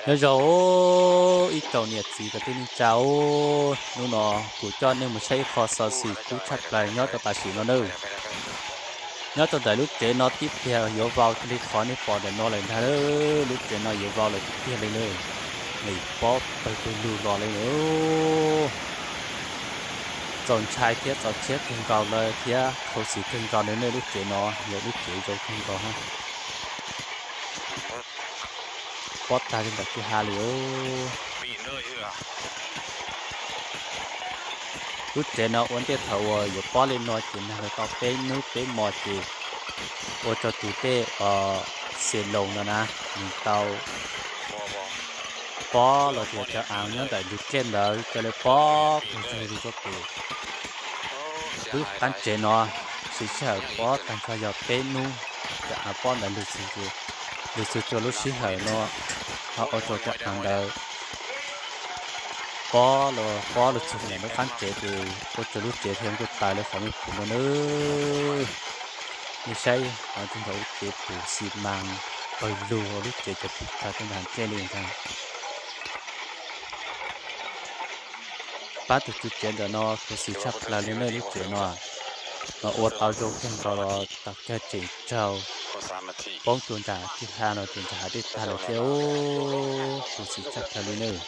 Nyob zoo ib tsoom niam txiv kwv tij neej tsa, hnub no kuv coj nej mus saib ib qho xov xwm kub tshaj plaws nyob rau tam sim no nawb. Nyob rau ntawm lub tsev no tib pliag yuav vau li qhov nej pom ntawm no lawm ntag. Lub tsev no yuav vau lawm tiag tiag li lawm. Nws pob pawg pawg lug los li lawm. Txaus ntshai thiab txaus tshiab kawg nkaus lawm thiab khuv xim kawg nkaus li nawb. Lub tsev no yog lub tsev zoo kawg nkaus hab. Pob tag li ntawm kwj ha li os. Lub tsev no ua ntej thaum uas yuav pob li no ces nag los tau peb hnub peb hmos ces ua rau tus tej xia loos no na, nws tau pob los tias cov aav nyob ntawm ntug dej ntawd coj li pob qug zog li tuaj pem. Lub qab tsev no siv sij hawm pob tag nrho yog peb hnub, cov aav pob ntawd lug txug, lug txug rua lub sij hawm no ho ua rau cov aav ntawd pob los pob lug txug ntawm lub qab tsev ces ua rau lub tsev thiaj nkuj taws li qhov mej pum no nawb. Nej saib hauv tug ntawm lub tsev pum xi mas pawg lug, lub tsev cov pum tag rau ntawm ntsej li ntag. Pab tug tswv tsev ntawm no khuv xim tshaj plaws li nawb. Lub tsev no mas ua tau zoo kawg nkaus los tau kawg tseem raug poob rua nram kwj ha no ces nram hav dej tag lawm thiab. Khuv xim tshaj plaws li nawb.